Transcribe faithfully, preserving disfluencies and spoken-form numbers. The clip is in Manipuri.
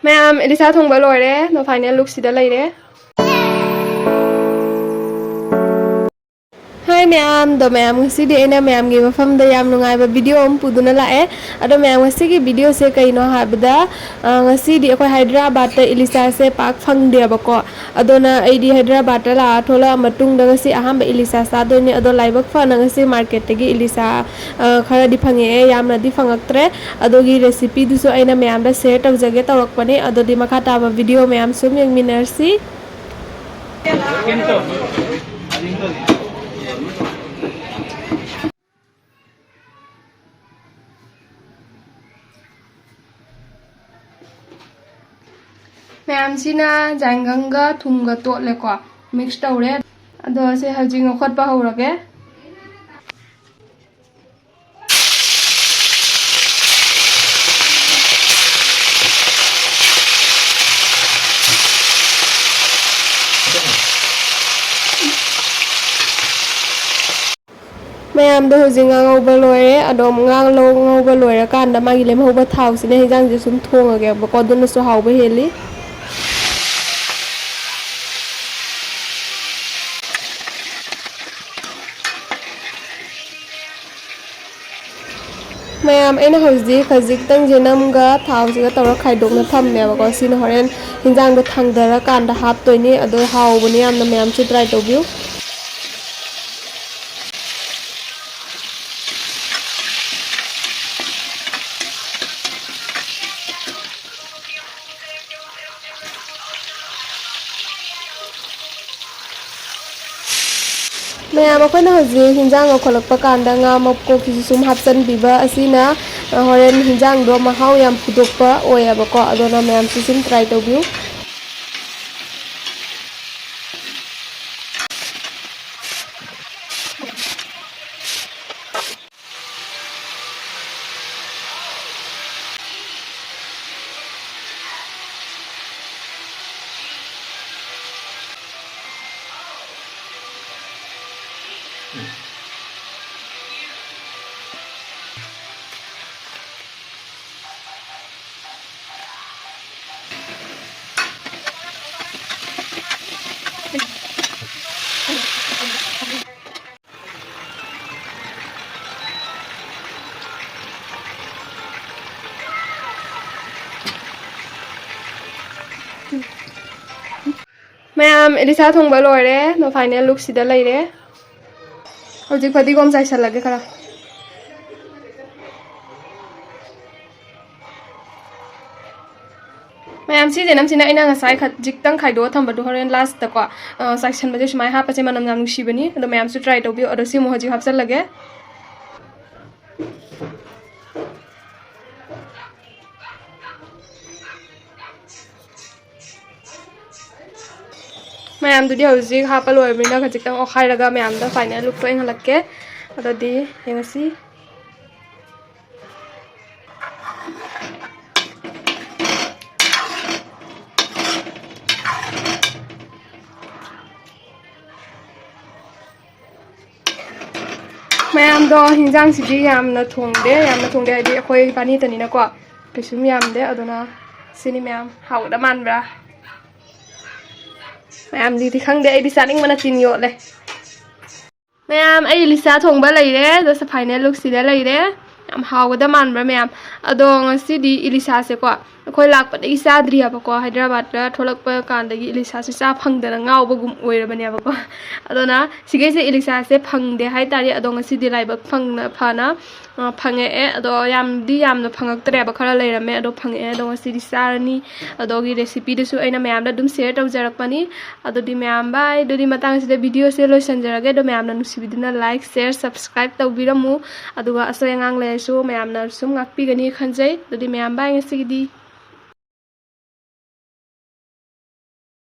ꯃꯌꯥꯝ, ꯏꯂꯤꯁꯥ ꯊꯣꯡꯕ ꯂꯣꯏꯔꯦ꯫ ꯅꯣ ꯐꯥꯏꯅꯦꯜ ꯂꯨꯛꯁꯤꯗ ꯂꯩꯔꯦ꯫ ꯍꯥꯏ ꯃꯌꯥꯝꯗꯣ, ꯃꯌꯥꯝ, ꯉꯁꯤꯗꯤ ꯑꯩꯅ ꯃꯌꯥꯝꯒꯤ ꯃꯐꯝꯗ ꯌꯥꯝ ꯅꯨꯡꯉꯥꯏꯕ ꯚꯤꯗꯤꯑꯣ ꯑꯃ ꯄꯨꯗꯨꯅ ꯂꯥꯛꯑꯦ꯫ ꯑꯗꯣ ꯃꯌꯥꯝ, ꯉꯁꯤꯒꯤ ꯚꯤꯗꯤꯑꯣꯁꯦ ꯀꯩꯅꯣ ꯍꯥꯏꯕꯗ, ꯑ, ꯉꯁꯤꯗꯤ ꯑꯩꯈꯣꯏ ꯍꯥꯏꯗ꯭ꯔꯕꯥꯗꯇ ꯏꯂꯤꯁꯥꯁꯦ ꯄꯥꯛ ꯐꯪꯗꯦꯕꯀꯣ꯫ ꯑꯗꯨꯅ ꯑꯩꯗꯤ ꯍꯥꯏꯗ꯭ꯔꯕꯥꯗꯇ ꯂꯥꯛꯑ ꯊꯣꯛꯂꯛꯑ ꯃꯇꯨꯡꯗ ꯉꯁꯤ ꯑꯍꯥꯟꯕ ꯏꯂꯤꯁꯥ ꯆꯥꯗꯣꯏꯅꯦ꯫ ꯑꯗꯣ ꯂꯥꯏꯕꯛ ꯐꯅ ꯉꯁꯤ ꯃꯥꯔꯀꯦꯠꯇꯒꯤ ꯏꯂꯤꯁꯥ, ꯑ, ꯈꯔꯗꯤ ꯐꯪꯉꯛꯑꯦ, ꯌꯥꯝꯅꯗꯤ ꯐꯪꯉꯛꯇ꯭ꯔꯦ꯫ ꯑꯗꯨꯒꯤ ꯔꯦꯁꯤꯄꯤꯗꯨꯁꯨ ꯑꯩꯅ ꯃꯌꯥꯝꯗ ꯁꯦꯌꯔ ꯇꯧꯖꯒꯦ ꯇꯧꯔꯛꯄꯅꯦ꯫ ꯑꯗꯨꯗꯤ ꯃꯈꯥ ꯇꯥꯕ ꯚꯤꯗꯤꯑꯣ ꯃꯌꯥꯝ ꯁꯨꯝ ꯌꯦꯡꯃꯤꯟꯅꯔꯁꯤ꯫ ꯃꯌꯥꯝꯁꯤꯅ ꯖꯥꯏꯉꯪꯒ ꯊꯨꯝꯒ ꯇꯣꯠꯂꯦꯀꯣ, ꯃꯤꯛꯁ ꯇꯧꯔꯦ꯫ ꯑꯗꯣ ꯁꯦ ꯍꯧꯖꯤꯛ ꯉꯧꯈꯠꯄ ꯍꯧꯔꯒꯦ꯫ ꯃꯌꯥꯝꯗꯣ ꯍꯧꯖꯤꯛ ꯉꯥ ꯉꯧꯕ ꯂꯣꯏꯔꯦ꯫ ꯑꯗꯣ ꯉꯥ ꯂꯧ-, ꯉꯧꯕ ꯂꯣꯏꯔꯀꯥꯟꯗ ꯃꯥꯒꯤ ꯂꯦꯝꯍꯧꯕ ꯊꯥꯎꯁꯤꯅ ꯍꯤꯟꯖꯥꯡꯁꯦ ꯁꯨꯝ ꯊꯣꯡꯉꯒꯦꯕꯀꯣ, ꯑꯗꯨꯅꯁꯨ ꯍꯥꯎꯕ ꯍꯦꯜꯂꯤ꯫ ꯃꯌꯥꯝ, ꯑꯩꯅ ꯍꯧꯖꯤꯛ ꯈꯖꯤꯛꯇꯪ ꯌꯦꯅꯝꯒ ꯊꯥꯎꯁꯤꯒ ꯇꯧꯔ ꯈꯥꯏꯗꯣꯛꯅ ꯊꯝꯃꯦꯕꯀꯣ꯫ ꯁꯤꯅ ꯍꯣꯔꯦꯟ ꯍꯤꯟꯖꯥꯡꯗꯣ ꯊꯥꯡꯗꯔꯀꯥꯟꯗ ꯍꯥꯞꯇꯣꯏꯅꯤ꯫ ꯑꯗꯣ ꯍꯥꯎꯕꯅꯦ ꯌꯥꯝꯅ, ꯃꯌꯥꯝꯁꯨ ꯇ꯭ꯔꯥꯏ ꯇꯧꯕꯤꯌꯨ꯫ ꯃꯌꯥꯝ, ꯑꯩꯈꯣꯏꯅ ꯍꯧꯖꯤꯛ ꯍꯤꯟꯖꯥꯡ ꯂꯧꯈꯠꯂꯛꯄ ꯀꯥꯟꯗ ꯉꯥ ꯃꯀꯣꯛꯁꯤꯁꯨ ꯁꯨꯝ ꯍꯥꯞꯆꯤꯟꯕꯤꯕ ꯑꯁꯤꯅ, ꯑ, ꯍꯣꯔꯦꯟ ꯍꯤꯟꯖꯥꯡꯗꯣ ꯃꯍꯥꯎ ꯌꯥꯝ ꯐꯨꯗꯣꯛꯄ ꯑꯣꯏꯌꯦꯕꯀꯣ꯫ ꯑꯗꯨꯅ ꯃꯌꯥꯝꯁꯨ ꯁꯨꯝ ꯇ꯭ꯔꯥꯏ ꯇꯧꯕꯤꯌꯨ꯫ ꯃꯌꯥꯝ, ꯏꯂꯤꯁꯥ ꯊꯣꯡꯕ ꯂꯣꯏꯔꯦ꯫ ꯑꯗꯣ final look ꯁꯤꯗ ꯂꯩꯔꯦ꯫ ꯍꯧꯖꯤꯛ ꯐꯗꯤꯒꯣꯝ ꯆꯥꯏꯁꯜꯂꯒꯦ ꯈꯔ꯫ ꯃꯌꯥꯝ, ꯁꯤꯁꯦ ꯅꯝꯁꯤꯅ ꯑꯩꯅ ꯉꯁꯥꯏ ꯈꯖꯤꯛꯇꯪ ꯈꯥꯏꯗꯣꯛꯑ ꯊꯝꯕꯗꯣ ꯍꯣꯔꯦꯟ last ꯀꯣ, ꯑ, ꯆꯥꯏꯁꯟꯕꯁꯦ ꯁꯨꯃꯥꯏꯅ ꯍꯥꯞꯄꯁꯦ ꯃꯅꯝ ꯌꯥꯝ ꯅꯨꯡꯁꯤꯕꯅꯤ꯫ ꯑꯗꯣ ꯃꯌꯥꯝꯁꯨ try ꯇꯧꯕꯤꯌꯨ꯫ ꯑꯗꯣ ꯁꯤ ꯑꯃꯨꯛ ꯍꯧꯖꯤꯛ ꯍꯥꯞꯆꯜꯂꯒꯦ꯫ ꯃꯌꯥꯝꯗꯨꯗꯤ ꯍꯧꯖꯤꯛ ꯍꯥꯞꯄ ꯂꯣꯏꯔꯕꯅꯤꯅ ꯈꯖꯤꯛꯇꯪ ꯑꯣꯠꯈꯥꯏꯔꯒ ꯃꯌꯥꯝꯗ final look ꯇꯣ ꯌꯦꯡꯍꯜꯂꯛꯀꯦ꯫ ꯑꯗꯨꯗꯤ ꯌꯦꯡꯉꯁꯤ꯫ ꯃꯌꯥꯝꯗꯣ, ꯍꯤꯟꯖꯥꯡꯁꯤꯗꯤ ꯌꯥꯝꯅ ꯊꯣꯡꯗꯦ, ꯌꯥꯝꯅ ꯊꯣꯡꯗꯦ ꯍꯥꯏꯗꯤ ꯑꯩꯈꯣꯏ ꯏꯕꯥꯅꯤꯇꯅꯤꯅꯀꯣ, ꯀꯩꯁꯨꯝ ꯌꯥꯝꯗꯦ꯫ ꯑꯗꯨꯅ ꯁꯤꯅꯤ ꯃꯌꯥꯝ, ꯍꯥꯎꯒꯗ ꯃꯥꯟꯕ꯭ꯔꯥ? ꯃꯌꯥꯝꯗꯤꯗꯤ ꯈꯪꯗꯦ, ꯑꯩꯗꯤ ꯆꯥꯅꯤꯡꯕꯅ ꯇꯤꯟ ꯌꯣꯠꯂꯦ꯫ ꯃꯌꯥꯝ, ꯑꯩ ꯏꯂꯤꯁꯥ ꯊꯣꯡꯕ ꯂꯩꯔꯦ꯫ ꯑꯗꯣ ꯁꯤ final look ꯁꯤꯗ ꯂꯩꯔꯦ꯫ ꯌꯥꯝ ꯍꯥꯎꯒꯗ ꯃꯥꯟꯕ꯭ꯔꯥ ꯃꯌꯥꯝ? ꯑꯗꯣ ꯉꯁꯤꯗꯤ ꯏꯂꯤꯁꯥꯁꯦꯀꯣ, ꯑꯩꯈꯣꯏ ꯂꯥꯛꯄꯗꯒꯤ ꯆꯥꯗ꯭ꯔꯤ ꯍꯥꯏꯕꯀꯣ, ꯍꯥꯏꯗ꯭ꯔꯕꯥꯗꯇ ꯊꯣꯛꯂꯛꯄ ꯀꯥꯟꯗꯒꯤ ꯏꯂꯤꯁꯥꯁꯦ ꯆꯥ ꯐꯪꯗꯅ ꯉꯥꯎꯕꯒꯨꯝ ꯑꯣꯏꯔꯕꯅꯦꯕꯀꯣ꯫ ꯑꯗꯨꯅ ꯁꯤꯈꯩꯁꯦ ꯏꯂꯤꯁꯥꯁꯦ ꯐꯪꯗꯦ ꯍꯥꯏꯇꯥꯔꯦ꯫ ꯑꯗꯣ ꯉꯁꯤꯗꯤ ꯂꯥꯏꯕꯛ ꯐꯪꯅ, ꯐꯅ, ꯑ, ꯐꯪꯉꯛꯑꯦ꯫ ꯑꯗꯣ ꯌꯥꯝꯗꯤ ꯌꯥꯝꯅ ꯐꯪꯉꯛꯇ꯭ꯔꯦꯕ, ꯈꯔ ꯂꯩꯔꯝꯃꯦ꯫ ꯑꯗꯣ ꯐꯪꯉꯛꯑꯦ꯫ ꯑꯗꯣ ꯉꯁꯤꯗꯤ ꯆꯥꯔꯅꯤ꯫ ꯑꯗꯨꯒꯤ recipe ꯗꯨꯁꯨ ꯑꯩꯅ ꯃꯌꯥꯝꯗ ꯑꯗꯨꯝ share ꯇꯧꯖꯔꯛꯄꯅꯤ꯫ ꯑꯗꯨꯗꯤ ꯃꯌꯥꯝ, bye꯫ ꯑꯗꯨꯗꯤ ꯃꯇꯥꯡꯁꯤꯗ video ꯁꯦ ꯂꯣꯏꯁꯤꯟꯖꯔꯒꯦ꯫ ꯑꯗꯣ ꯃꯌꯥꯝꯅ ꯅꯨꯡꯁꯤꯕꯤꯗꯨꯅ like, share, subscribe ꯇꯧꯕꯤꯔꯝꯃꯨ꯫ ꯑꯗꯨꯒ ꯑꯁꯣꯏ ꯑꯉꯥꯡ ꯂꯩꯔꯁꯨ ꯃꯌꯥꯝꯅ ꯁꯨꯝ ꯉꯥꯛꯄꯤꯒꯅꯤ ꯈꯟꯖꯩ꯫ ꯑꯗꯨꯗꯤ ꯃꯌꯥꯝ, bye ꯉꯁꯤꯒꯤꯗꯤ꯫